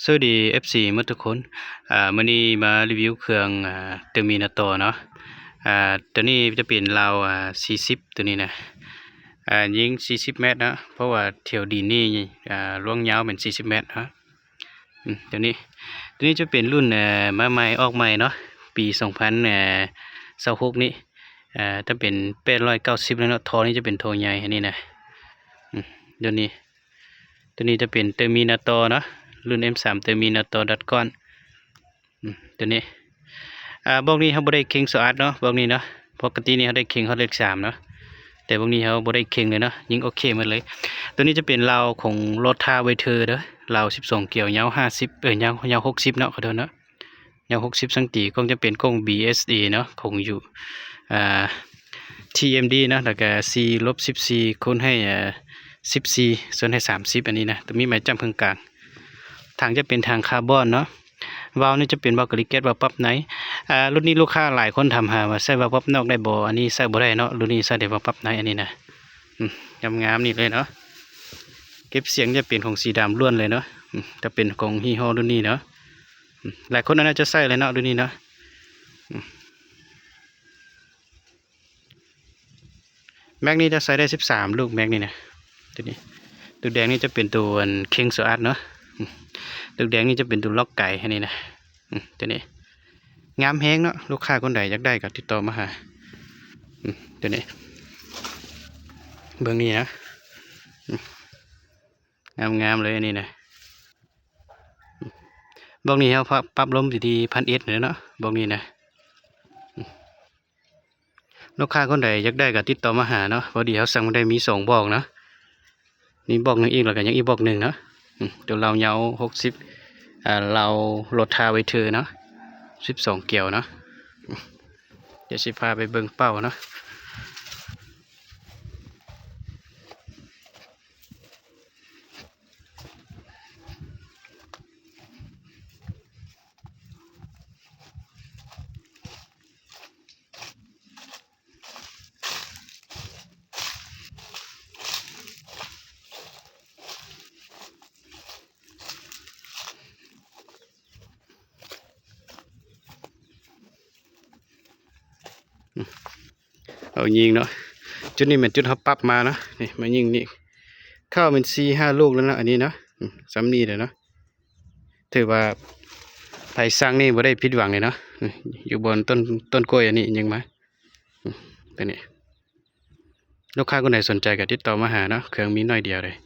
ສະຫວັດດີ ເອັຟຊີ ໝົດທຸກຄົນ. ອາ ມື້ນີ້ມາຣີວິວເຄື່ອງ ອາ ເຕີມີນາໂຕເນາະ. ອາ ໂຕນີ້ຈະເປັນລາວ ອາ ສີ່ສິບ ໂຕນີ້ນະ. ອາ ຍິງສີ່ສິບແມັດເນາະ ເພາະວ່າແຖວດິນນີ້ ອາ ລວງຍາວແມ່ນສີ່ສິບແມັດເນາະ. ອາ ໂຕນີ້ ໂຕນີ້ຈະເປັນລຸ້ນ ເອີ ມາໃໝ່ ອອກໃໝ່ເນາະ ປີສອງພັນຊາວຫົກນີ້. ອາ ຈະເປັນແປດຮ້ອຍເກົ້າສິບແລ້ວເນາະ. ທໍ່ນີ້ຈະເປັນທໍ່ໃຫຍ່ອັນນີ້ນະ. ອາ ໂຕນີ້ ໂຕນີ້ຈະເປັນເຕີມີນາໂຕເນາະ ລຸ້ນເອັມສາມ ເຕີມີນາໂຕດອດກ້ອນ. ອາ ໂຕນີ້ ອາ ບອກນີ້ເຮົາບໍ່ໄດ້ເຄັ່ງໂຊອາດເນາະ ບອກນີ້ເນາະ. ປົກກະຕິນີ້ເຮົາໄດ້ເຄັ່ງຮອດເລກສາມເນາະ ແຕ່ບອກນີ້ເຮົາບໍ່ໄດ້ເຄັ່ງເລີຍເນາະ ຍິງໂອເຄໝົດເລີຍ. ໂຕນີ້ຈະເປັນລາວຂອງໂຣທາເວເທີເດີ ລາວສິບສອງກຽວ ຍາວຫ້າສິບ ເອີ ຍາວ ຍາວຫົກສິບເນາະ ຂໍໂທດເນາະ. ຍາວຫົກສິບຊັງຕີ ກ້ອງຈະເປັນກ້ອງ ບີເອສເອ ເນາະ ຂອງຢູ່ ອາ ທີເອັມດີ ເນາະ ແລ້ວກະສີ່ລົບສິບສີ່ ຄູນໃຫ້ ອາ ສິບສີ່ ສ່ວນໃຫ້ສາມສິບ ອັນນີ້ນະ. ໂຕມີໄມ້ຈ້ຳເຄິ່ງກາງ ຖັງຈະເປັນຖັງຄາບອນເນາະ. ວາວນີ້ຈະເປັນວາວກາລີແກັດ ວາວປັບໃນ. ອາ ລຸ້ນນີ້ລູກຄ້າຫຼາຍຄົນຖາມຫາວ່າໃຊ້ວາວປັບນອກໄດ້ບໍ່? ອັນນີ້ໃຊ້ບໍ່ໄດ້ເນາະ ລຸ້ນນີ້ໃຊ້ແຕ່ວາວປັບໃນ ອັນນີ້ນະ. ອືມ ງາມໆນີ້ເລີຍເນາະ. ເກັບສຽງຈະເປັນຂອງສີດຳລ້ວນເລີຍເນາະ. ອືມ ຈະເປັນຂອງຍີ່ຫໍ້ລຸ້ນນີ້ເນາະ. ອືມ ຫຼາຍຄົນໜ້າຈະໃຊ້ແລ້ວເນາະ ລຸ້ນນີ້ເນາະ. ອືມ ແມັກນີ້ຈະໃສ່ໄດ້ສິບສາມລູກ ແມັກນີ້ນະ. ໂຕນີ້ ໂຕແດງນີ້ຈະເປັນໂຕອັນເຄັ່ງໂຊອາດເນາະ. ອືມ ໂຕແດງນີ້ຈະເປັນໂຕລັອກໄກ ອັນນີ້ນະ. ອືມ ໂຕນີ້ງາມແຮງເນາະ ລູກຄ້າຄົນໃດຢາກໄດ້ກໍຕິດຕໍ່ມາຫາ. ອືມ ໂຕນີ້ ເບິ່ງນີ້ນະ. ອືມ ງາມໆເລີຍອັນນີ້ນະ. ບອກນີ້ເຮົາປັບລົມຢູ່ທີ່ພັນເອັດເລີຍເນາະ ບອກນີ້ນະ. ອືມ ລູກຄ້າຄົນໃດຢາກໄດ້ກໍຕິດຕໍ່ມາຫາເນາະ ພໍດີເຮົາສັ່ງມາໄດ້ມີສອງບອກເນາະ. ມີບອກໜຶ່ງອີກ ແລ້ວກໍຍັງອີກບອກໜຶ່ງເນາະ. ອືມ ໂຕລາວຍາວຫົກສິບ ອາ ລາວໂຣທາເວເທີເນາະ ສິບສອງກຽວເນາະ. ອືມ ດຽວຊິພາໄປເບິ່ງເປົ້າເນາະ. ເອົາຍິງເນາະ. ຈຸດນີ້ແມ່ນຈຸດເຮົາປັບມາເນາະ ນີ້ມາຍິງນີ້ ເຂົ້າແມ່ນສີ່ຫ້າລູກແລ້ວເນາະ ອັນນີ້ເນາະ. ອືມ ສ່ຳນີ້ແຫຼະເນາະ ຖືວ່າໃຜສັ່ງນີ້ບໍ່ໄດ້ຜິດຫວັງເລີຍເນາະ. ອືມ ຢູ່ບ່ອນຕົ້ນ ຕົ້ນກ້ວຍອັນນີ້ຍິງມາ. ອືມ ໂຕນີ້ ລູກຄ້າຄົນໃດສົນໃຈກໍຕິດຕໍ່ມາຫາເນາະ ເຄື່ອງມີໜ້ອຍດຽວເລີຍ.